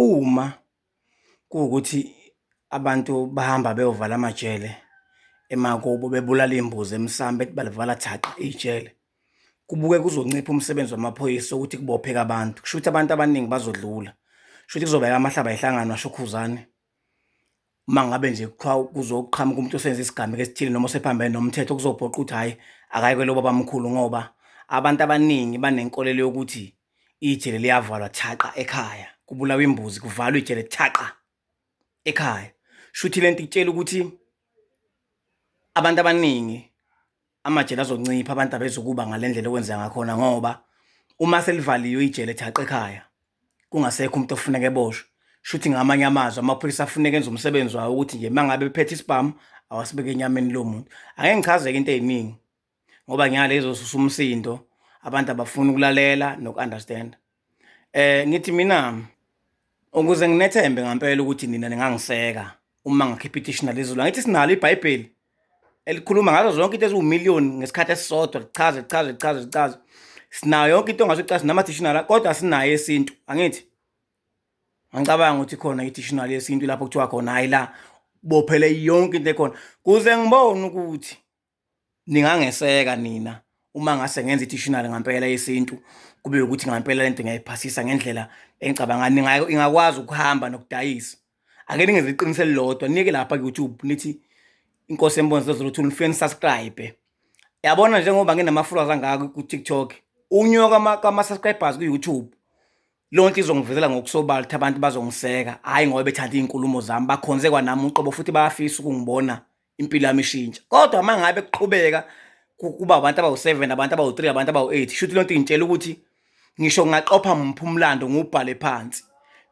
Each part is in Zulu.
Uma kuwukuthi abantu bahamba beyovala amajele emakubo bebulala iy'mbuzi emsamo bethi balivala thaqa ijele, kubuke kuzoncipha umsebenzi wamaphoyisa ukuthi kubopheke abantu, kusho ukuthi abantu abaningi bazodlula, kusho ukuthi kuzobeka amahlaba ehlangano asho uKhuzani. Uma ngabe nje kuthiwa kuzoqhamuka umuntu osenza isigameko esithile noma osephambene nomthetho kuzophoqa ukuthi hhayi akaye kwelobabamkhulu ngoba abantu abaningi banenkolelo yokuthi ijele liyavalwa thaqa ekhaya, kubulawa imbuzi kuvalwe ijele thaqa ekhaya. Shuthi lento ikutshela ukuthi abantu abaningi amajele azoncipha abantu abezukuba ngale ndlela okwenzeka ngakhona ngoba uma selivaliwe ijele thaqa ekhaya kungasekho umuntu ofuneka eboshwe shuthi ngamanye amazwi amaphoyisa afuneka enze umsebenzi wawo ukuthi nje mangabe ephethe isibhamu awasibeke enyameni lo muntu. Angeke ngichazeke into ey'ningi ngoba ngiyale izosusa umsindo abantu abafuni ukulalela noku-understand. Ngithi mina ukuze nginethembe ngampela ukuthi nina ningangiseka uma ngakhipha i-dictionary lezulu angithi sinalo iBhayibheli elikhuluma ngazo zonke into eziwumiliyoni ngesikhathi esisodwa lichaze lichaze lichaze lichaze sinayo yonke into ongathi uchaze nama-dictionary kodwa sinayo yesintu angithi angicabanga ukuthi khona i-dictionary yesintu lapho kuthiwa khona hhayi la bophele yonke into ekhona kuze ngibone ukuthi ningangeseka nina uma ngase ngenza i-dictionary ngampela yesintu kube ukuthi ngampela lento ngiyayiphasisa ngendlela engicabanga ingakwazi ukuhamba nokudayisa. Ake ningenze iqiniso elilodwa niyeke lapha ku-YouTube nithi Inkosi Embonzo Zulu nifike ni-subscribe. Yabona njengoba nginama-followers angaka ku-TikTok, unyuka kwama-subscribers ku-YouTube lonto izongivezela ngokusobala ukuthi abantu bazongiseka, hhayi ngoba bethanda iy'nkulumo zami, bakhonze kwanami uqobo futhi bayafisa ukungibona impilo yami ishintsha. Kodwa uma ngabe kuqhubeka kuba abantu abawu-7, abantu abawu-3, abantu abawu-8, shuthi lonto ingitshela ukuthi ngisho ngingaqopha muphi umlando ngiwubhale phansi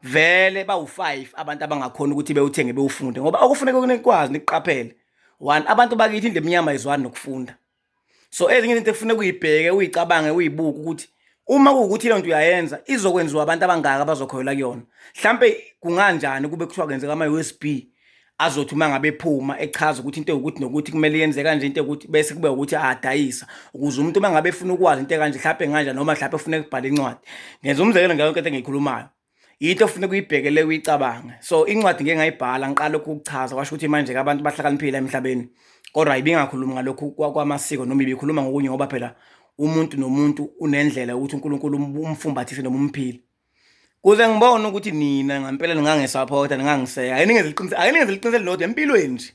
vele bawu-5 abantu abangakhona ukuthi bewuthenge bewufunde ngoba okufuneka nikwazi nikuqaphele one abantu bakithi indlu emnyama izwani nokufunda. So ezinye izinto ekufuneka uyibheke uyicabange uyibuke ukuthi uma kuwukuthi leyo nto uyayenza izokwenziwa abantu abangaka abazokholelwa kuyona. Mhlampe kunganjani kube kuthiwa kwenzeka ama-U_S_B azothi uma ngabe ephuma echaza ukuthi into ewukuthi nokuthi kumele yenze kanje into ewukuthi bese kube ukuthi adayisa ukuze umuntu uma ngabe efuna ukwazi into ekanje mhlampe nganjani noma mhlampe efuna ukubhala incwadi. Ngenza umzekelo ngayo yonke into engiyikhulumayo. Yinto ofuneka uyibhekele uyicabange. So incwadi ngike ngayibhala ngiqala ukuchaza kwasho ukuthi manje-ke abantu bahlakaniphile emhlabeni kodwa ibingakhulumi ngalokhu kwamasiko noma ibikhuluma ngokunye ngoba phela umuntu nomuntu unendlela yokuthi uNkulunkulu umfumbathise noma umphile. Kuze ngibone ukuthi nina ngampela ningangisaphotha ningangiseka ake ningenze iqiniso ake ningenze iqiniso elilodwa empilweni nje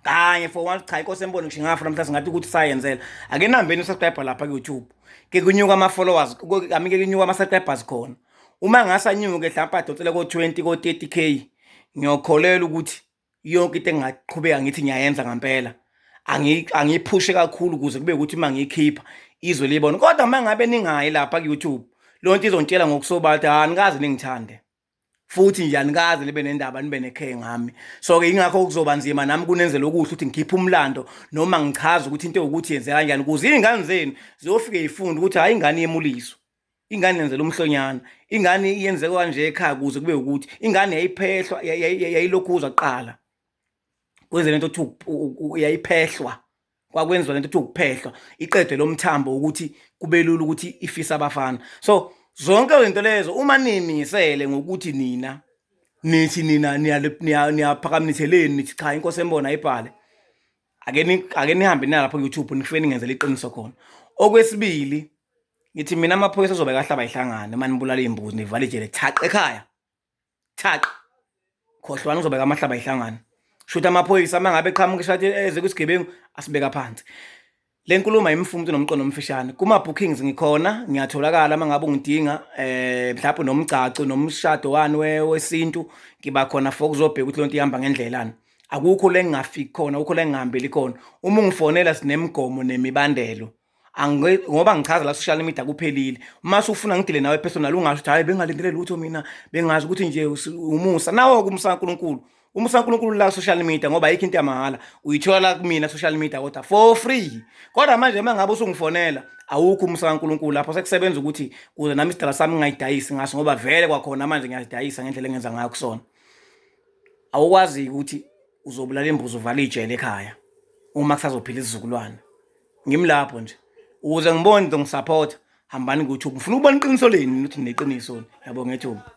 kanye for once cha inkosi embone ngisho ngafa namhlanje ngathi ukuthi sayenzela ake nihambeni usubscribe lapha ku-YouTube ke kunyuka ama-followers amike kunyuka ama-subscribers khona uma ngasanyuke mhlawumpe adonsele ko-20 ko-30 k ngiyokholelwa ukuthi yonke into engingaqhubeka ngithi ngiyayenza ngampela angiyiphushe kakhulu ukuze kube ukuthi uma ngiyikhipha izwe liyibone kodwa uma ngabe ningayi lapha ku-YouTube leyo nto izontshela ngokusobala ukuthi anikaze ningithande futhi nje anikaze nibe nendaba nibe nekhe ngami. So-ke yingakho kuzoba nzima nami kunenzela okuhle ukuthi ngikhiphe umlando noma ngichaze ukuthi into ewukuthi yenzeka kanjani ukuze iy'ngane zenu ziyofike yifunde ukuthi hhayi ingane yemuliswa ingane yenzela umhlonyana ingane yenzeka kanje ekhaya kuze kube ukuthi ingane yayiphehlwa yayilokhuza kuqala kwenze lento kuthiwa yayiphehlwa kwakwenziwa lento kuthiwa ukuphehlwa iqedwe lo mthambo ukuthi kube lula ukuthi ifise abafana. So zonke izinto lezo uma nimisele ngokuthi nina nithi nina niyaphakamnitheleni nithi cha inkosi embona ayibhale ake ake nihambe nalapho ku-YouTube nifike ningenzele iqiniso khona. Okwesibili ngithi mina amaphoyisa azobe kahlaba ihlangane uma nibulala iy'mbuzi nivale ijele thaqa ekhaya thaqa khohlwana uzobeka amahlaba ihlangane shuthi amaphoyisa uma ngabe eqhamuka ishathi eze kwisigebengu asibeka phansi. Le nkulumo ayimfuni umuntu onomqondo omfishane. Kuma-bookings ngikhona ngiyatholakala uma ngabe ungidinga mhlawumbe nomgcagco nomshado wani wesintu ngiba khona for ukuzobheka ukuthi leyo nto ihamba ngendlelani. Akukho la engingafiki khona, akukho la engingahambeli khona. Uma ungifonela sinemigomo nemibandelo. Ngoba ngichaza la social media kuphelile. Uma usufuna ngidile nawe personal ungasho ukuthi hhayi bengingalindele lutho mina bengazi ukuthi nje umusa. Nawo-ke umusa kaNkulunkulu. Umusa kaNkulunkulu la social media ngoba ayikho into yamahhala. Uyithola la kumina social media kodwa for free. Kodwa manje uma ngabe usungifonela awukho umusa kaNkulunkulu lapho sekusebenza ukuthi kuze nami isidala sami ngingayidayisi ngaso ngoba vele kwakhona manje ngiyazidayisa ngendlela engenza ngayo kusona. Awukwazi ukuthi uzobulala imbuzi uvale ijele ekhaya uma kusazophila isizukulwane. Ngimlapho nje ukuze ngibone ngisapotha hambani ku-YouTube ngifuna ukubona iqiniso lenu ukuthi nineqiniso yabo ngethuba.